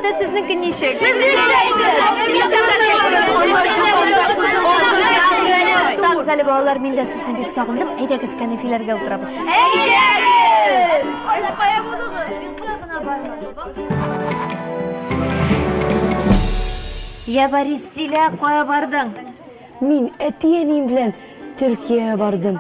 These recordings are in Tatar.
үтте, сезнеке ничек? Туктагыз әле, балалар, мин дә сезне бик сагындым. Әйдәгез, кәнәфиләргә утырабыз. Әйдәгез! Сез кая булдыгыз? Без кая гына бармадык. Я, Борис, сөйлә, кая бардың? Мин әти-әнием белән Төркиягә бардым.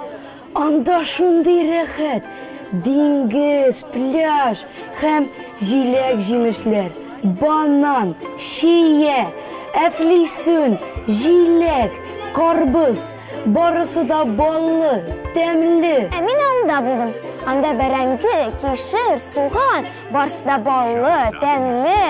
Анда шундый рәхәт! Диңгез, пляж һәм җиләк-җимешләр, банан, чия, әфлисун, җиләк, карбыз, барысы да баллы, тәмле. Ә мин авылда булдым. Анда бәрәңге, кишер, суган, барысы да баллы, тәмле.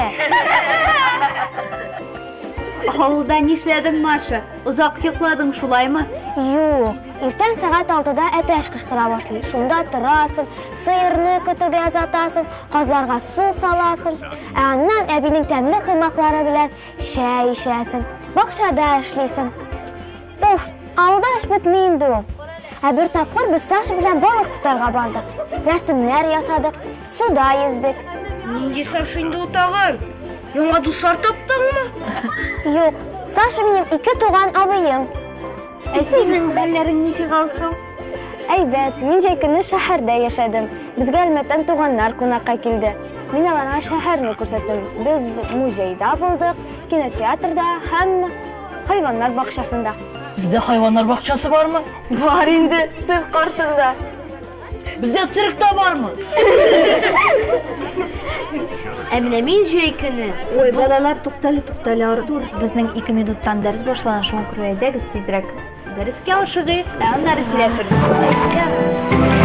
Авылда нишләдең, Маша? Озак йокладың, шулаймы? Юк, иртән сәгать алтыда әтәч кычкыра башлый. Шунда торасың, сыерны көтүгә озатасың, казларга су саласың. Ә аннан әбинең тәмле коймаклары белән чәй эчәсең, бакчада эшлисең. Уф, авылда эш бетми инде ул. Ә бер тапкыр без Саша белән балык тотарга бардык. Рәсемнәр ясадык, суда йөздек. Нинди Саша инде ул тагын? Яңа дуслар таптыңмы? Юк, Саша минем ике туган абыем. Ә синең хәлләрең ничек, Алсу? Әйбәт, мин җәй көне шәһәрдә яшәдем. Безгә Әлмәттән туганнар кунакка килде. Мин аларга шәһәрне күрсәттем. Без музейда булдык, кинотеатрда һәм хайваннар бакчасында. Бездә хайваннар бакчасы бармы? Бар инде, цирк каршында. Бездә цирк та бармы? Ә менә мин җәй көне. Ой, балалар, туктале, туктале, Артур. Безнең 2 минуттан дәрес башлана, шуңа күрә әйдәгез тизрәк дәрескә ашыгыйк, ә аннары сөйләшербез.